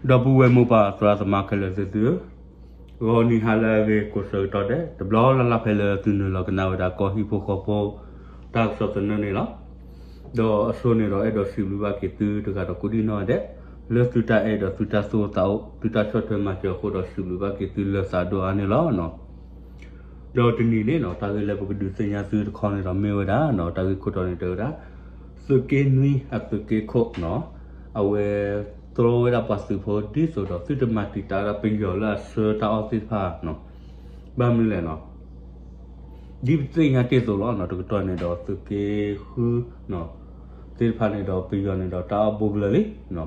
ဒီပုၢ်ဝဲၢ်မိၢ်ပၢ်သရၣ်သမါခဲလၢာ်သ့ၣ်သုဧၢ, ဂီၤနံၤဟါလၢအဂ့ၤကိးဆၢကတီၢ်ဒဲး တဘျီလၢ်လၢ်ဖဲလၢသုနုာ်လီၤကနၣ်ဝဲဒၣ်ကီၢ်ဟံၣ်ဖိဃီဖိ တၢ်ကစီၣ်သနၢၣ်န့ၣ်လီၤ. ဒီးအဆိန့ၣ်ဒီးအဲၣ်ဒိးစံးဘျုးဘၣ်က့ၤသုတဂၤဒီးကိးဒံၣ်နီၣ်ဒဲး လၢသုတၢ်အဲၣ်ဒီးသုတၢ်သူၣ်အိၣ်သးအိၣ် သုတၢ်ဆီၣ်ထွဲမၤစၢၤအဃိဒီးစံးဘျုးဘၣ်က့ၤသုလၢသးဒိၣ်အါန့ၣ်လီၤ. ဒီးတနံၤန့ၣ်နီၤ တၢ်ဂ့ၢ်လၢပကဒုးသ့ၣ်ညါသုတခီန့ၣ်ဒီးမ့ၢ်ဝဲဒၣ်နီၤ တၢ်ဂ့ၢ်ခိၣ်တီန့ၣ်တဲဝဲဒၣ် သုးက့နွံအသုးက့ခိၣ်နီၤ အဝဲတြီဝဲဒၣ်ပှၤသုးဖိဒ်သိးဒီးသုတမၤတံာ်တာ်ဒၣ်ပယီၤလၢအဆှၢတၢ်အီၣ်သ့ၣ်တဖၣ်နီၤ ဘၣ်မနုၤလဲၣ်နီၤ ဒ်ပသ့ၣ်ညါတ့ၢ်အသိးလီၤနီၤ တကတီၢ်န့ၣ်ဒီးသုးက့ဃု သ့ၣ်တဖၣ်န့ၣ်ဒီးပယီၤန့ၣ်ဒီးတၢ်အီၣ်ဘိကလၢာ်လံနီၤ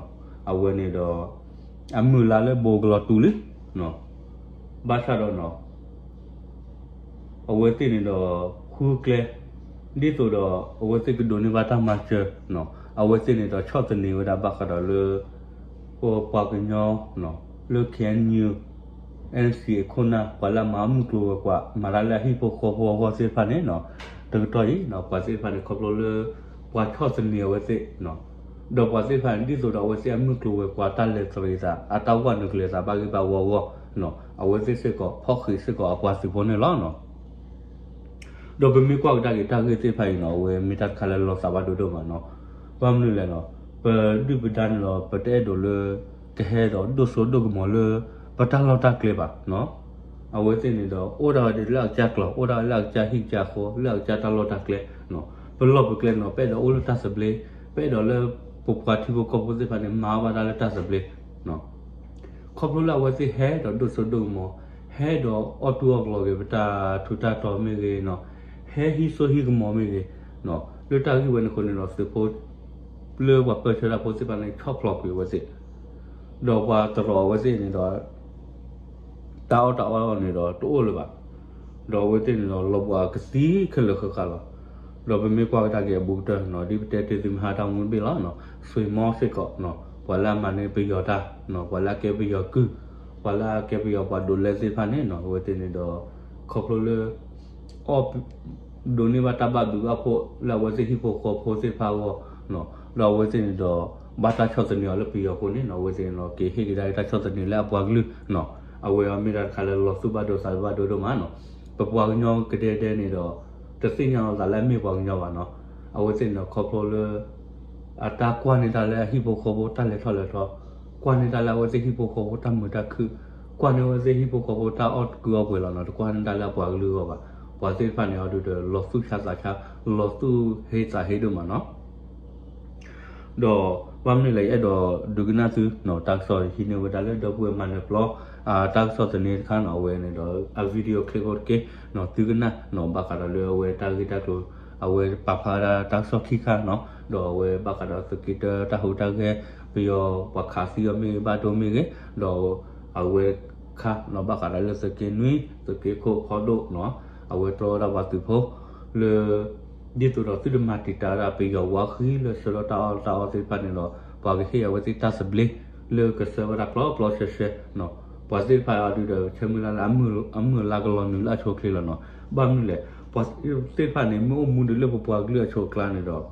အဝဲန့ၣ်ဒီး အမုၢ်လါလၢဘိကလီၤတူာ်လံနီၤ ဘၣ်ဆၣ်ဒီးနီၤ အဝဲသ့ၣ်န့ၣ်ဒီး ဃုကျဲ ဒ်သိးဒီးအဝဲသ့ၣ်ကဒိးန့ၢ်ဘၣ်တၢ်မၤစၢၤနီၤ အဝဲသ့ၣ်န့ၣ်ဒီးဆီၣ်သနံးဝဲဒၣ်ဘၣ်ဃးဒီးလၢ ပပှၤကညီ လၢ KNU NCA ခိၣ်နၢ် ပှၤလၢအမၤမုၢ်ကျိၤဝဲၤကွာ် မၤတၢ်လၢအဟံၣ်ဖိဃီဖိအဂီၢ်သ့ၣ်တဖၣ်န့ၣ်နီၤ တကတီၢ်အံၤနီၤ ပှၤသ့ၣ်တဖၣ်န့ၣ် ခီဖျိလၢ ပှၤဆီၣ်သနံးအဝဲသ့ၣ်နီၤ ဒီးပှၤသ့ၣ်တဖၣ်န့ၣ် ဒ်သိးဒီးအဝဲသ့ၣ်အမုၢ်ကျိၤဝဲၤကွာ်တၢ်လဲၤသရံးသး အတၢ်ဝဲနုာ်ကလဲၤသးဘၣ်ဂ့ၢ်ဘၣ်ဝီအဂီၢ်နီၤ အဝဲသ့ၣ်စ့ၢ်ကီး ဖီၣ်ဃံးစ့ၢ်ကီးအပှၤသုးဖိန့ၣ်လီၤနီၤ ဒီးပမ့ၢ်ကွၢ်ကဒါက့ၤတၢ်ဂ့ၢ်သ့ၣ်တဖၣ်အံၤနီၤ အဝဲမ့ၢ်တၢ်တခါလၢလီၤသးဘၣ်ဒိဒိၣ်မးနီၤ ဘၣ်မနုၤလဲၣ်နီၤ ပဒုၣ်ပဒါန့ၣ်ဒီး ပတအဲၣ်ဒိးလၢ ကဟဲဒီးဒိၣ်စိဒိၣ်ကမီၤလၢ ပတၢ်လီၢ်တၢ်ကျဲဘၣ်နီၤ အဝဲသ့ၣ်န့ၣ်ဒီး အိၣ်ဒၣ်ဝဲဒၣ်လၢအကစၢ်ကျိၤ အိၣ်ဒၣ်ဝဲလၢအကစၢ်ဟံၣ်ကစၢ်ဃီ လၢအကစၢ်တၢ်လီၢ်တၢ်ကျဲနီၤ ပလီၢ်ပကျဲန့ၣ်ဒီး ပအဲၣ်ဒိးအိၣ်လၢတၢ်သဘျ့ ပအဲၣ်ဒိးလၢ ပပှၤထံဖိကီၢ်ဖိသ့ၣ်တဖၣ်န့ၣ် မၤဘၣ်တၢ်လၢတၢ်သဘျ့နီၤ ခီဖျိလၢအဝဲသ့ၣ်ဟဲဒီးဒိၣ်စိဒိၣ်ကမီၤ ဟဲဒီးအီၣ်တူၢ်အီၣ်ကျီၤက့ၤပတၢ်ထူးတၢ်တီၤမ့ၢ်ဂ့ၤနီၤ ဟဲဟံးစိဟံးကမီၤမ့ၢ်ဂ့ၤနီၤ လၢတၢ်ဂ့ၢ်ဝဲန့ၣ်အဃိန့ၣ်ဒီး သုးဖိ လၢပှၤပၢဆှၢတၢ်ဖိသ့ၣ်တဖၣ်န့ၣ် ဆီၣ်ဖျိးကွံာ်အဝဲသ့ၣ် ဒီးပှၤတရီးအဝဲသ့ၣ်န့ၣ်ဒီး တၢ်အီၣ်တၢ်အီန့ၣ်ဒီးတအိၣ်လၢၤဘၣ် ဒီးအဝဲသ့ၣ်န့ၣ်ဒီးလီၤပှၤကသံခဲလၢာ်ဃၣ်ဃၣ်လီၤ ဒီးပမ့ၢ်ကွၢ်ကဒါက့ၤအဘူးကတၢၢ်နီၤ ဒ်ပတဲတ့ၢ်သုမဟါတၢ်မူတဘ့ၣ်လီၤနီၤ ဆွ့ၤမီစ့ၢ်ကီးနီၤ ပှၤလၢအမၤန့ၢ်ပယီၤတၢ်နီၤ ပှၤလၢအကဲပယီၤကုၢ် ပှၤလၢအကဲပယီၤပှၤဒိးလဲသ့ၣ်တဖၣ်န့ၣ်နီၤ အဝဲသ့ၣ်န့ၣ်ဒီး ခီဖျိလၢ အီၣ် ဒိးန့ၢ်ဘၣ်တၢ်ဘၣ်ဘျုးဘၣ်ဖှိၣ်လၢအဝဲသ့ၣ်ဟံၣ်ဖိဃီဖိသ့ၣ်တဖၣ်အဂီၢ်နီၤ ဒီးအဝဲသ့ၣ်န့ၣ်ဒီး ဘၣ်တၢ်ဆီၣ်သနံးအီၤလၢပယီၤအဃိန့ၣ်နီၤ အဝဲသ့ၣ်န့ၣ်ဒီး က့ၤဟ့ၣ်ကဒါက့ၤတၢ်ဆီၣ်သနံးလၢအပှၤကလုာ်နီၤ အဝဲအမ့ၢ်တၢ်တခါလၢလီၤသူၣ်ဘၣ်ဒိသးဘၣ်ဒိဒိၣ်မးနီၤ ပပှၤကညီကဒဲကဒဲန့ၣ်ဒီး တသ့ၣ်ညါလီၤသးလၢအမ့ၢ်ပှၤကညီဘၣ်နီၤ အဝဲသ့ၣ်န့ၣ်ဒီးခီဖျိလၢ အတၢ်ကွၢ်န့ၢ်တၢ်လၢအဟံၣ်ဖိဃီဖိတၢ်လဲၤထီၣ်လဲၤထီ, ကွၢ်န့ၢ်တၢ်လၢအဝဲသ့ၣ်ဟံၣ်ဖိဃီဖိတၢ်မုာ်တၢ်ခုၣ်, ကွၢ်န့ၢ်အဝဲသ့ၣ်ဟံၣ်ဖိဃီဖိတၢ်အီၣ်ကုၢ်အီၣ်ပှဲၤလီၤနီၤ, တကွၢ်န့ၢ်တၢ်လၢအပှၤကလုာ်အဂီၢ်ဘၣ်. ပှၤသ့ၣ်တဖၣ်န့ၣ်အီၤဒုးဒီး လီၤသူၣ်ဆါသးဆါ, လီၤသူၣ်ဟ့သးဟ့ဒိၣ်မးနီၤ. ဒီးဘၣ်မနုၤလဲၣ် ယအဲၣ်ဒိးဒုးကနၣ်သုနီၤ, တၢ်ကစီၣ်ဟံးန့ၢ်ဝဲဒၣ်လၢဒီပုၢ်ဝဲၢ်မၤနၢၤပျီ တၢ်ကစီၣ်သန့တခါနီၤ, အဝဲန့ၣ်ဒီး အ video clip အိၣ်တက့ၢ်နီၤ, သုကနၣ်နီၤ, ဘၣ်ဃးဒီးလၢအဝဲတၢ်ဂ့ၢ်တၢ်ကျိၤ အဝဲပာ်ဖျါဝဲဒၣ်တၢ်ကစီၣ်ခံခါနီၤ, ဒီးအဝဲဘၣ်ဃးဒီးသုးက့တၢတၢ်ဟူးတၢ်ဂဲၤ ပယီၤပှၤခးသံအီၤမ့ၢ်ဂ့ၤ ဘၣ်ဒိမ့ၢ်ဂ့ၤ, ဒီးအဝဲခါနီၤ ဘၣ်ဃးဒီးလၢသုးက့နွံ သုးက့ခိၣ်ဖီဒိၣ်နီၤ, အဝဲတြီဝဲဒၣ်ပှၤသုးဖိ လၢ ဒ်သိးဒီးသုတမၤတံာ်တာ်ဝဲဒၣ်ပယီၤဝါဃံလၢဆှၢထီၣ်တၢ်အီၣ်တၢ်အီသ့ၣ်တဖၣ်န့ၣ်ဒီး ပှၤကဟ့ၣ်အဝဲသ့ၣ်တၢ်သဘျ့ လၢကဆှၢဝဲဒၣ်ပျီပျီဆှဲဆှဲနီၤ. ပှၤသ့ၣ်တဖၣ်အီၤဒုးဒီး ဆၢမုၢ်လၢ်လၢအမုၢ်အလါကလီၤနုာ်လၢအဆိအချ့လီၤနီၤ. ဘၣ်မနုၤလဲၣ် ပှၤသ့ၣ်တဖၣ်န့ၣ် မ့ၢ်အိၣ်မူဒံးလၢပပှၤကလုာ်အဆိအကျါန့ၣ်ဒီး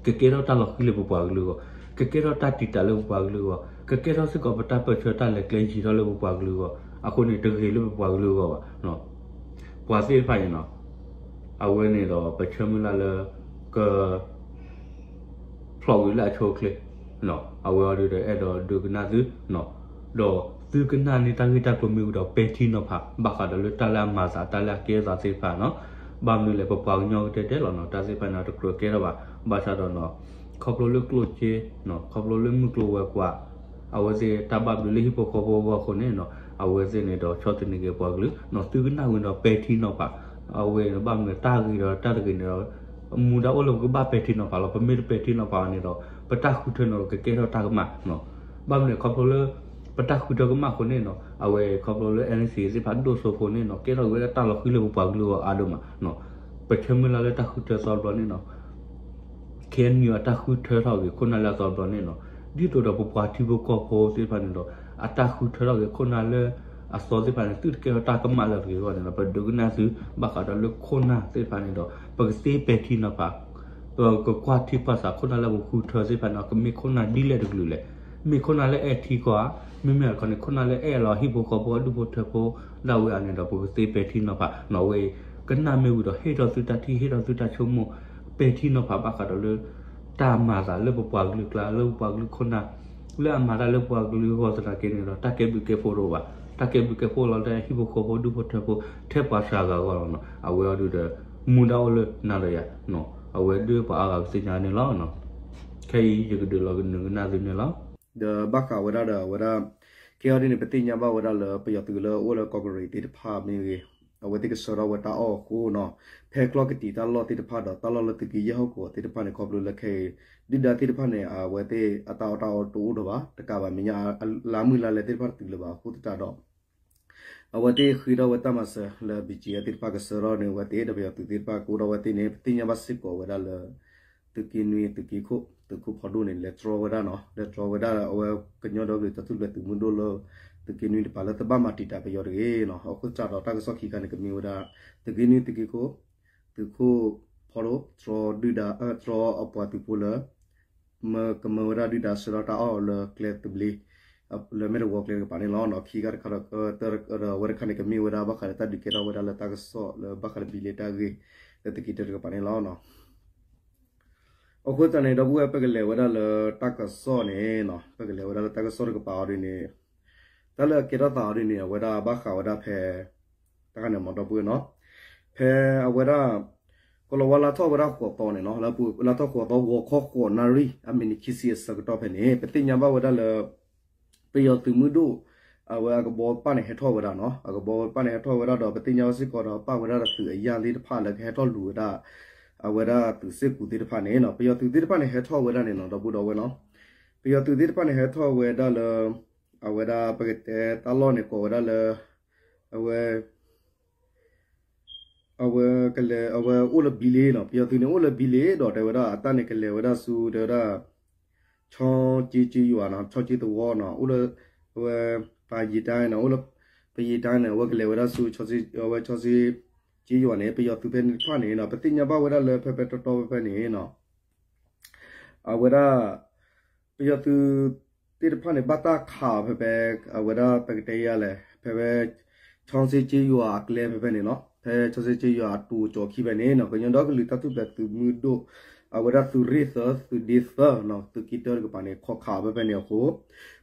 ကကဲထီၣ်တၢ်လီၤဃံလၢပပှၤကလုာ်အဂီၢ်, ကကဲထီၣ်တၢ်တံာ်တာ်လၢပပှၤကလုာ်အဂီၢ်, ကကဲထီၣ်စ့ၢ်ကီးပတၢ်ပၢၢ်ဆၢတၢ်လဲၤကျဲယံၤထီၣ်လၢပပှၤကလုာ်အဂီၢ်, အဃိန့ၣ် တဂ့ၤလၢပပှၤကလုာ်အဂီၢ်ဘၣ်. ပှၤသ့ၣ်တဖၣ်အံၤနီၤ အဝဲန့ၣ်ဒီး ပဆၢမုၢ်လၢ်လၢ က ဖျိးကွံာ်လၢအဆိအချ့ အဝဲအီၤဒုးဒီးအဲၣ်ဒိးဒုးကနၣ်သုနီၤ, ဒီးသုကနၣ်န့ၢ်တၢ်ဂ့ၢ်တၢ်ကျိၤမ့ၢ်ဝံၤဒီး ပဲာ်ထံနီၤဖး ဘၣ်ဃးဒီးလၢတၢ်လၢအမၤသး တၢ်လၢအကဲသးသ့ၣ်တဖၣ်နီၤ. ဘၣ်မနုၤလဲၣ် ပပှၤကညီကတဲတဲလီၤနီၤ, တၢ်သ့ၣ်တဖၣ်န့ၣ် တကြၢးကဲထီၣ်ဘၣ်. ဘၣ်ဆၣ်ဒီးနီၤ ခီဖျိလၢကျိၣ်စ့နီၤ, ခီဖျိလၢမုၢ်ကျိၤဝဲၤကွာ် အဝဲသ့ၣ်တၢ်ဘၣ်ဘျုးလၢဟံၣ်ဖိဃီဖိအဂီၢ်အဃိန့ၣ်နီၤ, အဝဲသ့ၣ်န့ၣ်ဒီးဆီၣ်သနံးက့ၤပှၤကလုာ်နီၤ, သုကနၣ်ဝံၤဒီးပဲာ်ထံနီၤဖး အဝဲန့ၣ် ဘၣ်မနုၤတၢ်ဂ့ၤဒီးတၢ်တဂ့ၤန့ၣ်ဒီး မူဒါအိၣ်လၢပကဘၣ်ပဲာ်ထံနီၤဖးလီၤ. ပမ့ၢ်တပဲာ်ထံနီၤဖးအီၤန့ၣ်ဒီး ပတၢ်ဃုထၢန့ၣ်ဒီးကကဲထီၣ်တၢ်ကမၣ်နီၤ. ဘၣ်မနုၤလဲၣ် ခီဖျိလၢ ပတၢ်ဃုထၢကမၣ်အဃိန့ၣ်နီၤ, အဝဲခီဖျိလၢ NCA သ့ၣ်တဖၣ်ဒိၣ်စိအဃိန့ၣ်နီၤ, ကဲထီၣ်က့ၤဝဲဒၣ်တၢ်လီၤဃံလၢပပှၤကလုာ်အဂီၢ်အါဒိၣ်မးနီၤ. ပဆၢမုၢ်လၢ်လၢတၢ်ဃုထၢသီတဘျီန့ၣ်နီၤ KNU အတၢ်ဃုထၢထီၣ်က့ၤခိၣ်နၢ်လၢအသီတဘျီန့ၣ်နီၤ, ဒ်သိးဒီးပပှၤထံဖိကီၢ်ဖိသ့ၣ်တဖၣ်န့ၣ်ဒီး အတၢ်ဃုထၢထီၣ်က့ၤခိၣ်နၢ်လၢအသီသ့ၣ်တဖၣ်န့ၣ် သုတကဲထီၣ်တၢ်ကမၣ်လၢပဂ့ၤအဂီၢ်န့ၣ်ဒီး ပဒုးကနၣ်သု ဘၣ်ဃးဒီးလၢခိၣ်နၢ်သ့ၣ်တဖၣ်န့ၣ်ဒီး ပကသ့ပဲာ်ထံနီၤဖး ပကကွၢ်ထံကွၢ်ဆးခိၣ်နၢ်လၢပဃုထၢသ့ၣ်တဖၣ်န့ၣ် ကမ့ၢ်ခိၣ်နၢ်ဒ်လဲၣ်တကလုာ်လဲၣ်. မ့ၢ်ခိၣ်နၢ်လၢအဲၣ်ထံကီၢ်ဧါ, မ့မ့ၢ်တခီန့ၣ် ခိၣ်နၢ်လၢအဲၣ်လီၤဟံၣ်ဖိဃီဖိအဒူၣ်ဖိထၢဖိဒၣ်ဝဲအါန့ၣ်ဒီး ပကသ့ပဲာ်ထံနီၤဖးနီၤ. အဝဲအံၤ ကနၣ်မ့ၢ်ဝံၤဒီး ဟ့ၣ်ထီၣ်သုတၢ်ထံၣ် ဟ့ၣ်ထီၣ်သုတၢ်ဆိကမိၣ် ပဲာ်ထံနီၤဖးဘၣ်ဃးဒီးလၢ တၢ်မၤသးလၢပပှၤကလုာ်ကျါ လၢပပှၤကလုာ်ခိၣ်နၢ် လၢအမၤတၢ်လၢပပှၤကလုာ်အဂီၢ်သနာ်က့န့ၣ်ဒီး တၢ်ကဲဘျုးကဲဖှိၣ်တအိၣ်ဘၣ်. တၢ်ကဲဘျုးကဲဖှိၣ်လီၤလၢဟံၣ်ဖိဃီဖိဒူၣ်ဖိထၢဖိ ထဲပှၤစှၤဂၤအဂီၢ်လီၤနီၤ. အဝဲအံၤဒုးဒီး မူဒါအိၣ်လၢနၤဒီးယၤနီၤ. အဝဲဒုးပှၤအါဂၤကသ့ၣ်ညါန့ၣ်လီၤ. ခဲအံၤယကဒုးလီၤကနၢၤကနၣ်သုန့ၣ်လီၤ. ဒီးဘၣ်ဃးဝဲဒၣ်ဒီးအဝဲဒၣ် ခဲအံၤဒ်န့ၣ် ပသ့ၣ်ညါဘၣ်ဝဲဒၣ်လၢပယီၤသုးလၢအိၣ်လၢကီၢ်ကရံၣ်သ့ၣ်တဖၣ်မ့ၢ်ဂ့ၤ, အဝဲသ့ၣ်ကဆှၢထီၣ်ဝဲတၢ်အီၣ်အဃိနီၤ, ဖဲကျီၢ်ကတံာ်တၢ်လီၢ်သ့ၣ်တဖၣ်ဒီးတၢ်လီၢ်လၢသုးက့ယဲၢ်ဟီၣ်ကဝီၤသ့ၣ်တဖၣ်န့ၣ် ခီဖျိလၢခဲအံၤ ဒုၣ်ဒါသ့ၣ်တဖၣ်န့ၣ် အဝဲသ့ၣ်အတၢ်အီၣ်တၢ်အီတအိၣ်ဒီးဘၣ် တကးဘၣ်မဲာ်ညါ လါမုၢ်လါလဲသ့ၣ်တဖၣ်တတုၤလၢၤဘၣ်အဃိသတးဒီး အဝဲသ့ၣ်ဃ့ထီၣ်ဝဲတၢ်မၤစၢၤလၢ ဘံၣ်ကၠံၣ်အဲၣ် သ့ၣ်တဖၣ်ကဆှၢထီၣ်န့ၣ် အဝဲသ့ၣ်ဒီးပယီၤသုးသ့ၣ်တဖၣ်ကအိၣ်ထီၣ်ဝဲသ့ၣ်န့ၣ် ပသ့ၣ်ညါဘၣ်စ့ၢ်ကီးဝဲဒၣ်လၢ သုးက့နွံ သုးက့ခိၣ် သုးခိၣ်ဖီဒိၣ်န့ၣ် လဲၤတြီဝဲဒၣ်နီၤ, လဲၤတြီဝဲဒၣ် အဝဲကညီဒီကလုာ်တၢ်ထူၣ်ဖျဲးသုးမုၢ်ဒိၣ်လၢ သုးက့နွံတပၤလၢတဘၣ်မၤတံာ်တာ်ပယီၤတဂ့ၤနီၤ. အဃိသတးဒီးတၢ်ကစီၣ်ခံခါန့ၣ် ကမ့ၢ်ဝဲဒၣ် သုးက့နွံ သုးက့ခိၣ် သုးခိၣ်ဖီဒိၣ် တြီဒုၣ်ဒါ တြီအပှၤသုးဖိလၢ မၢကမၢဝဲဒၣ်ဒုၣ်ဒါဆှၢထီၣ်တၢ်အီၣ်လၢကျဲသဘျ့ လၢမဲၢ်တဝီကျဲတကပၤန့ၣ်လီၤ. ခံခါတခါဒီး အဝဲတခါန့ၣ် ကမ့ၢ်ဝဲဒၣ်ဘၣ်ဃးလၢတၢ်ဒုးကဲထီၣ်ဝဲဒၣ်လၢတၢ်ကစီၣ်လၢဘၣ်ဃးလၢဘံလ့တၢ်ဂ့ၢ် လၢသုးက့တၢတကပၤန့ၣ်လီၤ. အဃိသတးန့ၣ် ဒီပုၢ်ဝဲၢ် ပကလဲၤဝဲဒၣ်လၢတၢ်ကစီၣ်န့ၣ် ပကလဲၤဝဲဒၣ်လၢတၢ်ကစီၣ်တကပၤအီၤဒ်န့ၣ် တၢ်လၢအကဲထီၣ်သးအီၤဒ်န့ၣ် အဝဲဒၣ်ဘၣ်ဃးဝဲဒၣ်ဖဲ တၢ်ခါန့ၣ်မ့ၢ်ဒီပုၢ်ဝဲၢ်နီၤ, ဖဲအဝဲဒၣ် ကလီၤဝါလါထီၣ်ဝဲဒၣ်ဃိးသီန့ၣ်နီၤ, လၢလါထီၣ်ဃိးသီ ဂီၤခီဃိးနၣ်ရံၣ် အမံးနံးခံဆံအဆၢကတီၢ်ဖဲန့ၣ် ပသ့ၣ်ညါဘၣ်ဝဲဒၣ်လၢ ပယီၤသုးမုၢ်ဒိၣ် အဝဲအကဘီပၢ်န့ၣ်ဟဲထီၣ်ဝဲဒၣ်နီၤ, အကဘီပၢ်န့ၣ်ဟဲထီၣ်ဝဲဒၣ်ဒီး ပသ့ၣ်ညါဘၣ်စ့ၢ်ကီးဒီး ပၣ်ဝဲဒၣ်ဒီးသုးအယၢ်သ့ၣ်တဖၣ်လၢကဟဲထီၣ်လူၤဝဲဒၣ် အဝဲဒၣ်သုးစ့ၢ်ကီးသ့ၣ်တဖၣ်န့ၣ်နီၤ, ပယီၤသုးသ့ၣ်တဖၣ်န့ၣ်ဟဲထီၣ်ဝဲဒၣ်န့ၣ်နီၤ ဒီပုၢ်ဝဲၢ်နီၤ, ပယီၤသုးသ့ၣ်တဖၣ်န့ၣ်ဟဲထီၣ်ဝဲဒၣ်လၢ အဝဲဒၣ်ပကတဲတၢ်လီၢ်န့ၣ်ကိးဝဲဒၣ်လၢ အဝဲ အဝဲကလဲၤ အဝဲအိၣ်လၢဘံလ့နီၤ, ပယီၤသုးန့ၣ်အိၣ်လၢဘံလ့ဒီး တဲဝဲဒၣ်အတၢ်န့ၣ်ကလဲၤဝဲဒၣ်ဆူ တဲဝဲဒၣ် ဆီက့က့ယွၤနီၤ, ဆီက့သဝီနီၤ, အိၣ်လၢ အဝဲ ပယီၤတၢ်န့ၣ် အိၣ်လၢ ပယီၤတၢ်န့ၣ် အဝဲကလဲၤဝဲဒၣ်ဆူ အဝဲဆီက့က့ယွၤန့ၣ် ပယီၤသုးဖဲန့ၣ်တဖၣ်န့ၣ်နီၤ, ပသ့ၣ်ညါဘၣ်ဝဲဒၣ်လၢဖဲဖဲတီတီဖဲဖဲန့ၣ်နီၤ အဝဲဒၣ် ပယီၤသုးသ့ၣ်တဖၣ်န့ၣ် ဘၣ်တၢ်ခးအီၤဖဲဖဲ အဝဲဒၣ်ပကတဲယၤလဲၣ် ဖဲဖဲ ဆီစ့က့ယွၤအကျဲဖဲဖဲန့ၣ်နီၤ, ဖဲဆီစ့က့ယွၤအတိၤကၠီခံဖဲန့ၣ်နီၤ, ကညီဒီကလုာ်တၢ်ထူၣ်ဖျဲးသုးမုၢ်ဒိၣ် အဝဲဒၣ်သုးရ့ၣ်သၢ သုးဒ့သၢနီၤ, သုးက့တၢတကပၤန့ၣ် ခိးခးအီၤဖဲဖဲန့ၣ်အဃိ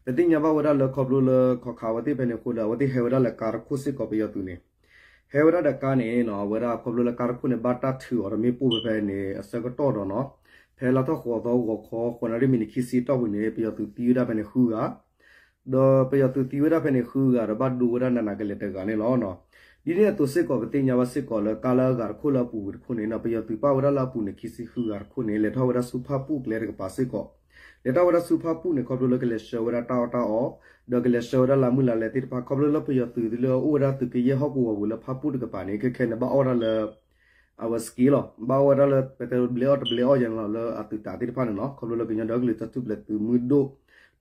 ပသ့ၣ်ညါဘၣ်ဝဲဒၣ်လၢခီဖျိလၢခိးခးအဝဲသ့ၣ်ဖဲန့ၣ်အဃိဒီး အဝဲသ့ၣ်ဟဲဝဲဒၣ်လၢကါတခိၣ်စ့ၢ်ကီး ပယီၤသုးန့ၣ် ဟဲဝဲဒၣ်ဒီးကါန့ၣ်နီၤ, အဝဲဒၣ်ခီဖျိလၢကါတခိၣ်န့ၣ် ဘၣ်တၢ်ထုးအီၤဒီးမ့ၣ်ပိၢ်ဖဲဖဲန့ၣ် အဆၢကတီၢ်ဒီးနီၤ, ဖဲလါထီၣ်ဃိးသီ ဂီၤခီဃိးနၣ်ရံၣ် မံးနံးခံဆံတီၢ်ပူၤန့ၣ် ပယီၤသုးသံဝဲဒၣ်ဖဲန့ၣ်ဃုဂၤ, ဒီးပယီၤသုးသံဝဲဒၣ်ဖဲန့ၣ်ဃုဂၤဒီး ဘၣ်ဒိဝဲဒၣ်နးနးကလဲာ်တဂၤန့ၣ်လီၤ. ဒ်န့ၣ်အသိးစ့ၢ်ကီး ပသ့ၣ်ညါဘၣ်စ့ၢ်ကီးလၢကါလၢအဂၤတခိၣ်လၢအပူၤကွံာ်တခိၣ်န့ၣ်နီၤ, ပယီၤသုးပၣ်ဝဲဒၣ်လၢအပူၤန့ၣ် ခံဆံဃုဂၤတခိၣ်န့ၣ် လဲၤထီၣ်ဝဲဒၣ်ဆူဖၣ်ပူၣ်ကျဲတကပၤစ့ၢ်ကီး လဲၤထီၣ်ဝဲဒၣ်ဆူဖၣ်ပူၣ်န့ၣ် ခီဖျိလၢကလဲၤဆှၢဝဲဒၣ်တၢ်အီၣ်တၢ်အီ, ဒီးကလဲၤဆှၢဝဲဒၣ်လါမုၢ်လါလဲသ့ၣ်တဖၣ် ခီဖျိလၢပယီၤသုးသ့ၣ်လၢအအိၣ်ဝဲဒၣ်သုးက့ယဲၢ်ဟီၣ်ကဝီၤပူၤလၢဖၣ်ပူၣ်တကပၤန့ၣ် ခဲခဲန့ၣ် ဘၣ်အီၣ်ဝဲဒၣ်လၢ အဝဲစက့လီၤ, ဘၣ်အီၣ်ဝဲဒၣ်လၢ ပတဲတဘျဲးအီၣ်တဘျဲးအီၣ်ယဲန့ၣ်လီၤ လၢအသုးတးသ့ၣ်တဖၣ်န့ၣ်နီၤ, ခီဖျိလၢကညီဒီကလုာ်တၢ်ထူၣ်ဖျဲးသုးမုၢ်ဒိၣ်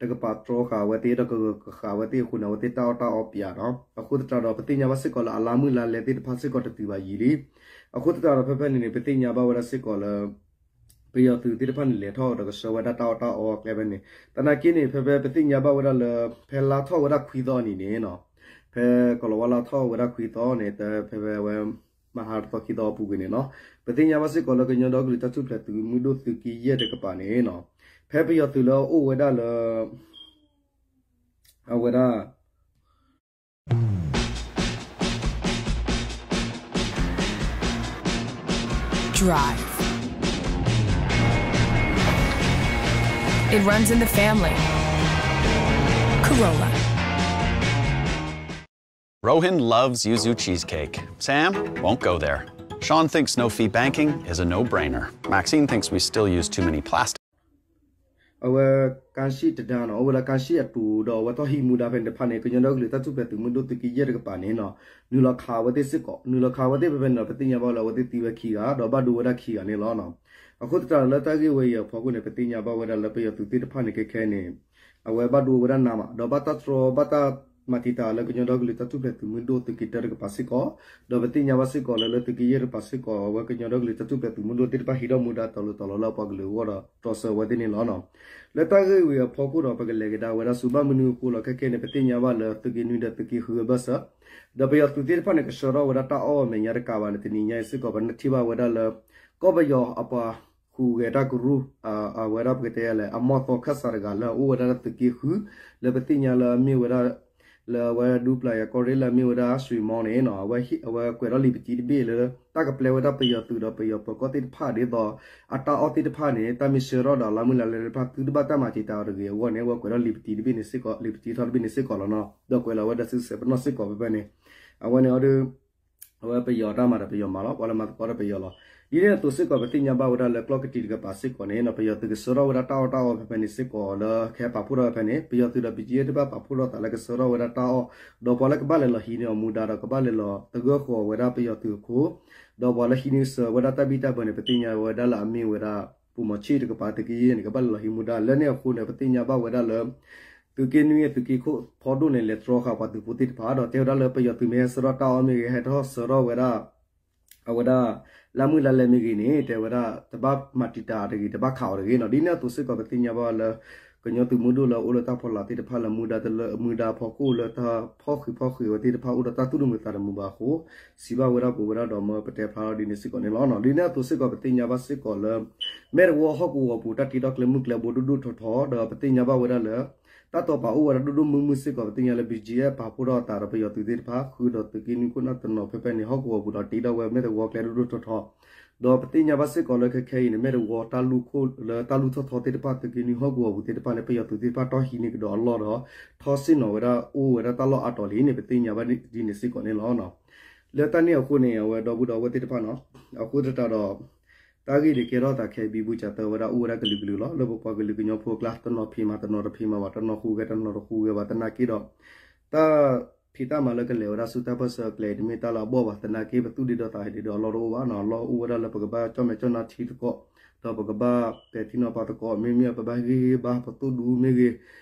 တကပၤတြီဃာ်အဝဲသ့ၣ်ဒီးကဂၢၢ်ဃာ်အဝဲသ့ၣ်အဃိန့ၣ် အဝဲသ့ၣ်တၢ်အီၣ်တၢ်အီပျးနီၤ, အဃိသတးဒီး ပသ့ၣ်ညါဘၣ်စ့ၢ်ကီးလၢအလါမုၢ်လါလဲသ့ၣ်တဖၣ်စ့ၢ်ကီးတတုၤဘၣ်ယံာ်လံ, အဃိသတးဒီးဖဲဖဲန့ၣ်န့ၣ် ပသ့ၣ်ညါဘၣ်ဝဲဒၣ်စ့ၢ်ကီးလၢ ပယီၤသုးသ့ၣ်တဖၣ်န့ၣ် လဲၤထီၣ်ဒီးကဆှၢဝဲဒၣ်တၢ်အီၣ်တၢ်အီကျဲဖဲန့ၣ်, သနာ်က့န့ၣ် ဖဲဖဲပသ့ၣ်ညါဘၣ်ဝဲဒၣ်လၢ ဖဲလါထီၣ်ဝဲဒၣ်ခွံသီအနံၤန့ၣ်နီၤ, ဖဲကီၤလၤဝါလါထီၣ်ဝဲဒၣ်ခွံသီန့ၣ် တဖဲဖဲဝဲ မဟါတသီခံသီအပူၤကွံာ်န့ၣ်နီၤ, ပသ့ၣ်ညါဘၣ်စ့ၢ်ကီးလၢကညီဒီကလုာ်တၢ်ထူၣ်ဖျဲးသုးမုၢ်ဒိၣ်သုးက့ယဲၢ်တကပၤန့ၣ်နီၤ, ဖဲပယီၤသုးလၢအအိၣ်ဝဲဒၣ်လၢ အဝဲဒၣ် Drive. It runs in the family. Corolla. Rohan loves yuzu cheesecake. Sam won't go there. Sean thinks no-fee banking is a no-brainer. Maxine thinks we still use too many plastics. အဝဲ ကၣ်ၡံၣ်တဒါနီၤ, အိၣ်ဝဲဒၣ်ကၣ်ၡံၣ်အတူးဒီးအဝဲထီၣ်ဟံးမူဒါဖဲန့ၣ်တဖၣ်န့ၣ် ကညီဒီကလုာ်တၢ်ထူၣ်ဖျဲးသုးမုၢ်ဒိၣ်သုးက့ယဲၢ်တကပၤန့ၣ်နီၤ, နုာ်လီၤခးအဝဲသ့ၣ်စ့ၢ်ကီး, နုာ်လီၤခးအဝဲသ့ၣ်ဖဲဖဲန့ၣ်ဒီး ပသ့ၣ်ညါဘၣ်လၢအဝဲသ့ၣ်သံဝဲခံဂၤ ဒီးဘၣ်ဒိဝဲဒၣ်ခံဂၤန့ၣ်လီၤ. အဃိသတးဒီးလၢတၢ်ဂ့ၢ်ဝဲအံၤအဖီခိၣ်န့ၣ် ပသ့ၣ်ညါဘၣ်ဝဲဒၣ်လၢပယီၤသုးသ့ၣ်တဖၣ်န့ၣ် ခဲခဲန့ၣ် အဝဲဘၣ်ဒိဝဲဒၣ်နးမး ဒီးဘၣ်တၢ်တြီ ဘၣ်တၢ် မၤတံာ်တာ်လၢကညီဒီကလုာ်တၢ်ထူၣ်ဖျဲးသုးမုၢ်ဒိၣ်သုးက့တၢတကပၤစ့ၢ်ကီး, ဒီးပသ့ၣ်ညါဘၣ်စ့ၢ်ကီးလၢ လၢသုးက့ယဲၢ်တကပၤစ့ၢ်ကီး အဝဲကညီဒီကလုာ်တၢ်ထူၣ်ဖျဲးသုးမုၢ်ဒိၣ်သ့ၣ်တဖၣ်ဟံးထီၣ်မူဒါတီၤလိၤတီၤလီၤလၢအပှၤကလုာ်အဂီၢ်ဒီး တြီဆၢဝဲသ့ၣ်န့ၣ်လီၤ. လၢတၢ်ဂ့ၢ်ဝံၤအဖီခိၣ်ဒီး ပကလဲၤကဒါဝဲဒၣ်ဆူဘၣ်မနုၤအဃိလီၤ. ခဲခဲန့ၣ် ပသ့ၣ်ညါဘၣ်လၢသုးက့နွံဒီးသုးက့ဃုအဘၢၣ်စၢၤ ဒီးပယီၤသုးသ့ၣ်တဖၣ်န့ၣ် ကဆှၢထီၣ်ဝဲဒၣ်တၢ်အီၣ်အမဲာ်ညါတကးဘၣ်န့ၣ် တနံၤညါအံၤစ့ၢ်ကီး ပနၢ်ထံၣ်ဘၣ်ဝဲဒၣ်လၢ ကီၢ်ပယီၤအပှၤဟူးဂဲၤတၢ်ကရူၢ် အဝဲဒၣ်ပကတဲလဲၣ် အမီၢ်သီခၢၣ်စးတဂၤလၢအအိၣ်ဝဲဒၣ်လၢသုးက့ဃု လၢပသ့ၣ်ညါလၢအမ့ၢ်ဝဲဒၣ် လၢအဝဲဒူပျၤယၤကီၢ်ရ့ၣ်လၢအမ့ၢ်ဝဲဒၣ် စှ့ၤမီန့ၣ် အဝဲကွဲးထီၣ်လံာ်ပတံတဘ့ၣ်လၢ တၢ်ကပျဲဝဲဒၣ်ပယီၤသုးဒီးပယီၤပၢၤကီၢ်သ့ၣ်တဖၣ်ဒ်သိး အတၢ်အီၣ်သ့ၣ်တဖၣ်န့ၣ် တၢ်မ့ၢ်ဆှၢထီၣ်ဒီးလါမုၢ်လါလဲသ့ၣ်တဖၣ် သုတဘၣ်တၢ်မၤတံာ်တာ်အီၤတဂ့ၤအဂီၢ်န့ၣ် အဝဲကွဲးထီၣ်လံာ်ပတံတဘ့ၣ်န့ၣ်စ့ၢ်ကီး လံာ်ပတံထီတဘ့ၣ်န့ၣ်စ့ၢ်ကီးလီၤနီၤ. ဒီးကွဲးလီၤဝဲဒၣ်စုစဲးပနီၣ်စ့ၢ်ကီးဖဲဖဲန့ၣ် အဝဲန့ၣ်အီၤဒီး အဝဲပယီၤတၢ်မၤဒီးပယီၤမၤလီၤ ပှၤလၢမၤသကိးဒီးပယီၤလီၤ. ဒ်န့ၣ်အသိးစ့ၢ်ကီး ပသ့ၣ်ညါဘၣ်ဝဲဒၣ်လၢကျီၢ်ကတံာ်တကပၤစ့ၢ်ကီးန့ၣ် ပယီၤသုးကဆှၢထီၣ်ဝဲဒၣ်တၢ်အီၣ်တၢ်အီဖဲဖဲန့ၣ်စ့ၢ်ကီးလၢ ကဟဲပာ်ဖှိၣ်ထီၣ်ဖဲဖဲန့ၣ် ပယီၤသုးဒီး ဘံၣ်ကယဲၢ် တဘၣ်ပာ်ဖှိၣ်ထီၣ်သးလၢကဆှၢထီၣ်ဝဲဒၣ်တၢ်အီၣ် ဒီးပှၤလၢကဘၣ်လဲၤလီၤဟံးန့ၢ်အီၤမူဒါဒီး ကဘၣ်လဲၤလီၤသဂၢၢ်ဃီၤဝဲဒၣ်ပယီၤသုးအခိၣ် ဒီးပှၤလၢဟံးန့ၢ်ဆှၢဝဲဒၣ်တၢ်ဘံၣ်တၢ်ဘၢန့ၣ် ပသ့ၣ်ညါဝဲဒၣ်လၢအမ့ၢ်ဝဲဒၣ် ပူၤမီၤဆ့ၣ်တကပၤ သုးက့ယဲၢ်န့ၣ် ကဘၣ်လဲၤလီၤဟံးမူဒါ လၢန့ၣ်အဃိန့ၣ် ပသ့ၣ်ညါဘၣ်ဝဲဒၣ်လၢ သုးက့နွံအသုးက့ခိၣ်ဖီဒိၣ်န့ၣ် လဲၤတြီဃာ်ပှၤသုးဖိသ့ၣ်တဖၣ်ဒီး တဲဝဲဒၣ်လၢပယီၤသုးမ့ၢ်ဟဲဆှၢထီၣ်တၢ်အီၣ်မ့ၢ်ဂ့ၤ ဟဲထီၣ်ဆှၢထီၣ်ဝဲဒၣ် အဝဲဒၣ် လါမုၢ်လါလဲမ့ၢ်ဂ့ၤန့ၣ် တဲဝဲဒၣ် တဘၣ်မၤတံာ်တာ်အီၤတဂ့ၤ တဘၣ်ခးအီၤတဂ့ၤနီၤ. ဒ်န့ၣ်အသိးစ့ၢ်ကီး ပသ့ၣ်ညါဘၣ်လၢ ကညီသုးမုၢ်ဒိၣ်လၢအအိၣ်လၢတၢ်ဖီလာ်သ့ၣ်တဖၣ်လၢ မူဒါတလၢ မူဒါဖီခိၣ်လၢတၢ်ဖီၣ်ဃံးဖီၣ်ဃ့းဝဲသ့ၣ်တဖၣ် အိၣ်ဒီးတၢ်သူၣ်တမုာ်သးတမုာ်ဘၣ်အဃိ စံးဘၣ်ဝဲဒၣ်ပဝဲဒၣ်ဒီး မၢပတဲဖျါထီၣ်ဒ်န့ၣ်စ့ၢ်ကီးန့ၣ်လီၤ. ဒ်န့ၣ်အသိးစ့ၢ်ကီး ပသ့ၣ်ညါဘၣ်စ့ၢ်ကီးလၢ မဲၢ်တဝီဟီၣ်ကဝီၤပူၤ တၢ်တ့ထီၣ်ကျဲမုၢ်ကျဲဘိဒိၣ်ဒိၣ်ထီထီ ဒီးပသ့ၣ်ညါဘၣ်ဝဲဒၣ်လၢ တၢ်တီာ်ပာ်အိၣ်ဝဲဒၣ်ဒိၣ်ဒိၣ်မုၢ်မုၢ်စ့ၢ်ကီး ပသ့ၣ်ညါလၢ ဘံၣ်ကယဲၢ် ပာ်ဖှိၣ်ထီၣ်အသးဒီးပယီၤသုးသ့ၣ်တဖၣ် ဃုာ်ဒီးသုးက့နွံခိၣ်နၢ်တနီၤဖဲဖဲန့ၣ် ဟီၣ်ကဝီၤပူၤဒီး တ့ထီၣ်ဝဲမဲၢ်တဝီကျဲဒိၣ်ဒိၣ်ထီထီ ဒီးပသ့ၣ်ညါဘၣ်စ့ၢ်ကီးလၢခဲခဲအံၤန့ၣ် မဲၢ်တဝီတၢ်လူၢ်ခိၣ်လၢတၢ်လူၢ်ထီၣ်ထီသ့ၣ်တဖၣ် သုးက့နွံဟီၣ်ကဝီၤပူၤသ့ၣ်တဖၣ်န့ၣ် ပယီၤသုးသ့ၣ်တဖၣ်တီၢ်ဟံးန့ၢ်ကဒီးအလီၢ်ဒီး ထီၣ်ဆ့ၣ်နီၤဝဲဒၣ်အိၣ်ဝဲဒၣ်တၢ်လီၢ်အါတီၤလံန့ၣ် ပသ့ၣ်ညါဘၣ်ဒ်န့ၣ်စ့ၢ်ကီးန့ၣ်လီၤ. လၢတၢ်န့ၣ်အဃိန့ၣ် အဝဲဒီပုၢ်ဒီဝဲၢ်သ့ၣ်တဖၣ်နီၤ အဃိသတးဒီး တၢ်ဂ့ၢ်ဒ်ကဲထီၣ်သးခဲအံၤ ဘံဘူစၢ်သၢဝဲဒၣ်အိၣ်ဝဲဒၣ်ကလုာ်ကလုာ်လီၤ. လၢပပှၤကလုာ်ကညီဖိအကျါ တနီၤဖံးမၤ တနီၤတဖံးမၤဘၣ် တနီၤဟူးဂဲၤ တနီၤတဟူးဂဲၤဘၣ် သနာ်က့ဒီး တၢ်ဖံးတၢ်မၤလၢကလဲၤဝဲဒၣ်ဆူတၢ်ပၢၢ်ဆၢအကျဲအံၤ တမ့ၢ်တၢ်လၢအဘီၣ်ဘၣ် သနာ်က့ပသူၣ်ဒ့ဒီသးဒ့ဒီအလီၢ်တအိၣ်ဘၣ်နီၤ အလီၢ်အိၣ်ဝဲဒၣ်လၢပကဘၣ်ကၠီၣ်မဲာ်ကၠီၣ်နါထံသကိး ဒီးပကဘၣ်ပဲာ်ထံနီၤဖးသကိး မ့မ့ၢ်ပဘၣ်ဟ့ၣ်ဂံၢ်ဟ့ၣ်ဘါပသူၣ်ဒူမ့ၢ်ဂ့ၤ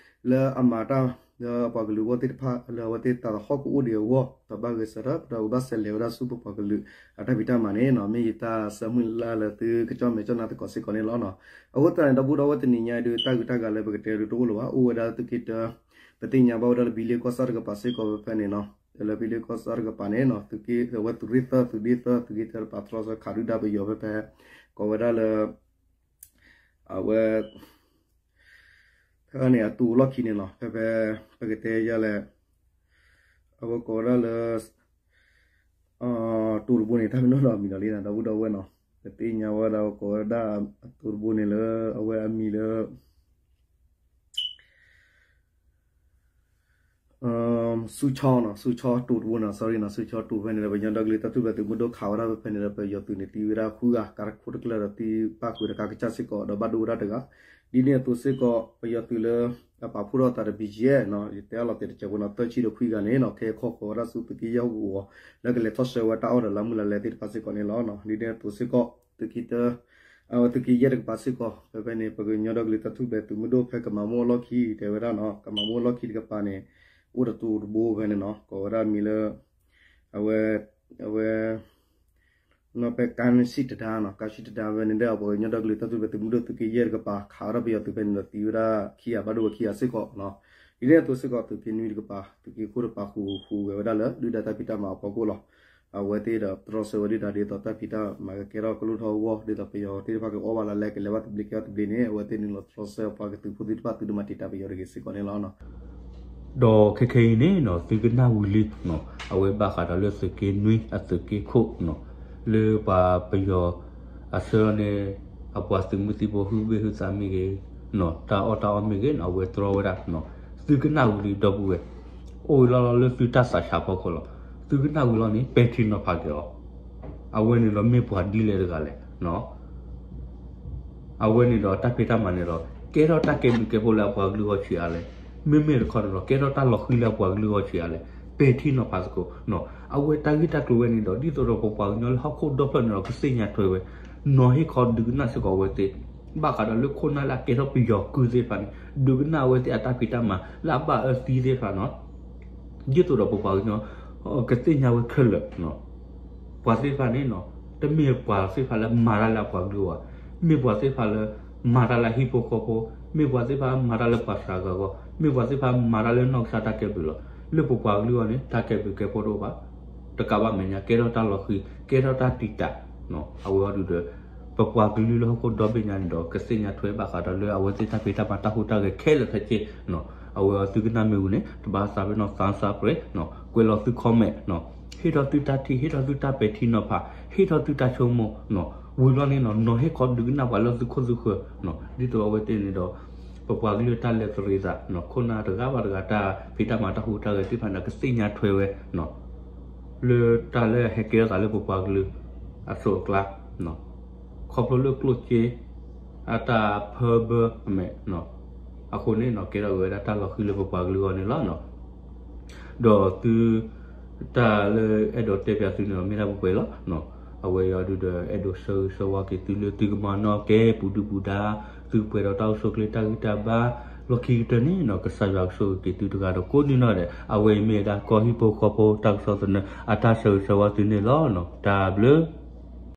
လၢအမၤတၢ်လၢအပှၤကလုာ်အဂီၢ်သ့ၣ်တဖၣ် လၢအဝဲသ့ၣ်တၢ်သဟီၣ်ကအိၣ်ဒံးအဂီၢ် ပဘၣ်ဂဲၤဆၢထၢၣ် ဒီးပဘၣ်ဆဲးလဲၤဝဲဒၣ်ဆူပပှၤကလုာ်အတၢ်ဖံးတၢ်မၤန့ၣ်နီၤ မ့ၢ်ယတၢ်ဆၢမုၢ်လၢ်လၢသုကကၠီၣ်မဲာ်ကၠီၣ်နါသကိးစ့ၢ်ကီးန့ၣ်လီၤ. အဃိသတးန့ၣ် ဒီပုၢ်ဒီဝဲၢ်တနံၤညါအံၤဒုး တၢ်ဂုၤတၢ်ဂၤလၢပကတဲဒုးတအိၣ်လၢၤဘၣ် အိၣ်ဝဲဒၣ်သုးက့တၢ ပသ့ၣ်ညါဘၣ်ဝဲဒၣ်လၢဘံလ့ကီၢ်ဆၣ်တကပၤစ့ၢ်ကီးဖဲဖဲန့ၣ်နီၤ လၢဘံလ့ကီၢ်ဆၣ်တကပၤန့ၣ်နီၤ သုးက့ အဝဲသုးရ့ၣ်သၢ သုးဒ့သၢ သုးက့တၢတပၤတြီဆၢခးဒုၣ်ဒါပယီၤဖဲဖဲ ကိးဝဲဒၣ်လၢ အဝဲ ဖဲန့ၣ်အတူးလီၢ်ခံန့ၣ်လီၤ ဖဲဖဲ ပကတဲယၤလဲၣ် အဝဲကိးဝဲဒၣ်လၢ တူးတဘိန့ၣ် တၢ်မ့ၢ်နီၢ်နီၢ်အမံၤလီၤလံနီၤ ဒီပုၢ်ဒီဝဲၢ်နီၤ ပသ့ၣ်ညါဝဲဒၣ် ကိးဝဲဒၣ်အတူးတဘိန့ၣ်လၢ အဝဲအမံၤလၢ ဆူၣ်ဆီနီၤ ဆူၣ်ဆီတူးတဘိနီၤ sorry နီၤ ဆူၣ်ဆီတူးဖဲန့ၣ်ဒီး ပညီဒီကလုာ်တၢ်ထူၣ်ဖျဲးသုးမုၢ်ဒိၣ် ခးဝဲဒၣ်ဖဲဖဲန့ၣ်ဒီး ပယီၤသုးန့ၣ် သံဝဲဒၣ်ဃုဂၤ ကါတခိၣ်တကျၢၢ်ဒီး သံဘၣ်ဃုာ်တကါကစၢ်စ့ၢ်ကီး ဒီးဘၣ်ဒိဝဲဒၣ်တဂၤ ဒ်န့ၣ်အသိးစ့ၢ်ကီး ပယီၤသုးလၢ အပာ်ဖှိၣ်ထီၣ်သးဒီး ဘံၣ်ကယဲၢ်နီၤ ယတဲအလီၤတဲာ်တစဲးဖိနီၤ သၢဆံဒီးခွံဂၤန့ၣ်နီၤ ခဲအံၤခီဃီၤဝဲဒၣ်ဆူသုးက့ယဲၢ်ဟီၣ်ကဝီၤ လၢကလဲၤထီၣ်ဆှၢဝဲတၢ်အီၣ်ဒီးလါမုၢ်လါလဲသ့ၣ်တဖၣ်စ့ၢ်ကီးန့ၣ်လီၤ. ဒ်န့ၣ်အသိးစ့ၢ်ကီး သုးက့တၢ အဝဲသုးက့ယဲၢ်တကပၤစ့ၢ်ကီး ဖဲဖဲန့ၣ် ပကညီဒီကလုာ်တၢ်ထူၣ်ဖျဲးသုးမုၢ်ဒိၣ်ဖဲကမၤမိၢ်အလီၢ်ခံ တဲဝဲဒၣ်နီၤ ကမၤမိၢ်အလီၢ်ခံတကပၤန့ၣ် အိၣ်ဒီးတူးတဘိဖဲန့ၣ်နီၤ ကိးဝဲဒၣ်မံၤလၢ အဝဲ အဝဲ နီၢ်ပဲကါနစံၣ်တဒါနီၤ ကါစံၣ်တဒါဖဲန့ၣ်ဒီး ပကညီဒီကလုာ်တၢ်ထူၣ်ဖျဲးသုးမုၢ်ဒိၣ်သုးက့ယဲၢ်တကပၤ ခးဝဲဒၣ်ပယီၤသုးဖဲန့ၣ်ဒီးသံဝဲဒၣ်ခံဂၤဘၣ်ဒိဝဲခံဂၤစ့ၢ်ကီးနီၤ ဒ်န့ၣ်အသိးစ့ၢ်ကီး သုးက့နွံတကပၤ သုးက့ခိၣ်တကပၤ ဟူးဟူးဂဲၤဝဲဒၣ်လၢ ဒုၣ်ဒါတၢ်ဖံးတၢ်မၤအဖီခိၣ်လီၤ. အဝဲသ့ၣ်ဒီးတြီဆၢဝဲဒၣ်တၢ်ဒ်သိးတၢ်ဖံးတၢ်မၤကကဲထီၣ်ကလိၣ်ထီၣ်အဂီၢ် ဒ်သိးပယီၤသ့ၣ်တဖၣ်ကအီၣ်ဘၣ်လၢလဲ ကလဲၤဘၣ်သဘျ့ကဲထီၣ်သဘျ့န့ၣ် အဝဲသ့ၣ်နုာ်လီၤတြီဆၢပှၤကသုးဖိသ့ၣ်တဖၣ် သုတမၤတံာ်တာ်ပယီၤတဂ့ၤစ့ၢ်ကီးန့ၣ်လီၤ. ဒီးခဲခဲအံၤန့ၣ်နီၤ သုကနၣ်ဝံၤလံနီၤ အဝဲဘၣ်ဃးဒီးလၢသုးက့နွံအသုးက့ခိၣ်နီၤ လၢပှၤပယီၤအဆၢန့ၣ် အပှၤသုးမုၢ်သံၣ်ဘိဟုၣ်ဘ့ၣ်ဟုၣ်သးမ့ၢ်ဂ့ၤနီၤ တၢ်အီၣ်တၢ်အီမ့ၢ်ဂ့ၤနီၤ အဝဲတြီဝဲဒၣ်နီၤ သုကနၣ်ဝံၤလံဒီပုၢ်ဝဲၢ် အိၣ်ဝဲလီၤလီၤလၢသုတၢ်သးဆးဖီခိၣ်လီၤ. သုကနၣ်ဝံၤလီၤန့ၣ် ပဲာ်ထံနီၤဖးက့ၤအီၤ အဝဲန့ၣ်ဒီးမ့ၢ်ပှၤဒ်လဲၣ်တဂၤလဲၣ်နီၤ အဝဲန့ၣ်ဒီးတၢ်ဖံးတၢ်မၤန့ၣ်ဒီး ကဲထီၣ်တၢ်ကဲဘျုးကဲဖှိၣ်လၢအပှၤကလုာ်ဂီၢ်ဆံးအါလဲၣ်, မ့မ့ၢ်တခီန့ၣ်ဒီး ကဲထီၣ်တၢ်လီၤဃံၤလၢအပှၤကလုာ်ဂီၢ်ဆံးအါလဲၣ်, ပဲာ်ထံနီၤဖးသကိးနီၤ. အဝဲတၢ်ဂ့ၢ်တၢ်ကျိၤဝဲန့ၣ်ဒီး ဒ်သိးဒီးပပှၤကညီလၢဟီၣ်ခိၣ်ဒီဖျၢၣ်န့ၣ်ဒီး ကသ့ၣ်ညါထွဲဝဲ, နီၤဟ့ၣ်ခီဒုးကနၣ်စ့ၢ်ကီးအဝဲသ့ၣ်, ဘၣ်ဃးဒီးလၢခိၣ်နၢ်လၢအကဲထီၣ်ပယီၤကုၢ်သ့ၣ်တဖၣ်န့ၣ် ဒုးကနၣ်အဝဲသ့ၣ်အတၢ်ဖံးတၢ်မၤလၢအဘၣ်အၢသံသ့ၣ်တဖၣ်နီၤ. ဒ်သိးဒီးပပှၤကညီ ကသ့ၣ်ညါဝဲခဲလၢာ် ပှၤသ့ၣ်တဖၣ်န့ၣ် တမ့ၢ်ပှၤသ့ၣ်တဖၣ်လၢမၤတၢ်လၢအပှၤကလုာ်ဘၣ်, မ့ၢ်ပှၤသ့ၣ်တဖၣ်လၢ မၤတၢ်လၢအဟံၣ်ဖိဃီဖိ, မ့ၢ်ပှၤသ့ၣ်တဖၣ်မၤတၢ်လၢပှၤစှၤဂၤအဂီၢ်, မ့ၢ်ပှၤသ့ၣ်တဖၣ်မၤတၢ်လၢနီၢ်ကစၢ်တၢ်ကဲဘျုးလီၤ. လၢပပှၤကလုာ်အဂီၢ်န့ၣ် တၢ်ကဲဘျုးကဲဖှိၣ်တအိၣ်ဘၣ်. တကးဘၣ်မဲာ်ညါ ကဲထီၣ်တၢ်လီၤဃံၤ ကဲထီၣ်တၢ်တံာ်တာ် အဝဲအံၤဒုးဒီး ပပှၤကလုာ်လၢဟီၣ်ခိၣ်ဒီဘ့ၣ်ညါန့ၣ်ဒီး ကသ့ၣ်ညါထွဲဘၣ်ဃးဒီးလၢအဝဲသ့ၣ်တၢ်ဖံးတၢ်မၤတၢ်ဟူးတၢ်ဂဲၤခဲလၢာ်ခဲဆ့ အဝဲအံၤသုကနၣ်မ့ၢ်ဝံၤန့ၣ် တဘၣ်သးပ့ၤနီၣ် thumbs up ကွဲးလီၤသု comment ဟ့ၣ်ထီၣ်သုတၢ်ထံၣ် ဟ့ၣ်ထီၣ်သုတၢ်ပဲာ်ထံနီၤဖး ဟ့ၣ်ထီၣ်သုတၢ်ဆိကမိၣ် ဝံၤဘျီန့ၣ် နီၤဟ့ၣ်ခီဒုးကနၣ်ပှၤလၢသုခိၣ်သုဃၢၤ ဒ်သိးအဝဲသ့ၣ်န့ၣ်ဒီး ပပှၤကလုာ်တၢ်လဲၤသရ့သး ခိၣ်နၢ်တဂၤဘၣ်တဂၤ တၢ်ဖံးတၢ်မၤတၢ်ဟူးတၢ်ဂဲၤသ့ၣ်တဖၣ်န့ၣ် ကသ့ၣ်ညါထွဲဝဲ လၢတၢ်လၢအဟဲကဲထီၣ်သးလၢပပှၤကလုာ်အစိးအကျါ ခီဖျိလၢကျိၣ်စ့ အတၢ်ဖၢဘၢအမဲာ် အဃိန့ၣ် ကဲထီၣ်က့ၤဝဲဒၣ်တၢ်လီၤဃံၤလၢပပှၤကလုာ်အဂီၢ်န့ၣ်လီၤ. ဒီးသု တၢ်လၢအဲၣ်ဒိးတဲပၠးသုန့ၣ်ဒီး မ့ၢ်ဒၣ်ပှဲၤပှဲၤလီၤ. အဝဲအံၤဒုးဒီး အဲၣ်ဒိးဆၢဂ့ၤဆၢဝါက့ၤသုလၢသုကမၤနီၣ်ကဲပူၤဒုၣ်ပူၤဒါ သုကပှဲၤဒီးတၢ်အိၣ်ဆူၣ်အိၣ်ချ့တၢ်ဂံၢ်တၢ်ဘါ လီၢ်ခံကတၢၢ်န့ၣ် ကစၢ်ယွၤကဆိၣ်ဂ့ၤက့ၤသုတဂၤဒီးကိးဒံနီၢ်ဒဲး အဝဲအံၤမ့ၢ်ဝဲဒၣ်ကီၢ်ဟံၣ်ဖိဃီဖိတၢ်ကစီၣ်သနၢၣ် အတၢ်ဆၢဂ့ၤဆၢဝါသုန့ၣ်လီၤ. တၢ်ဘျုး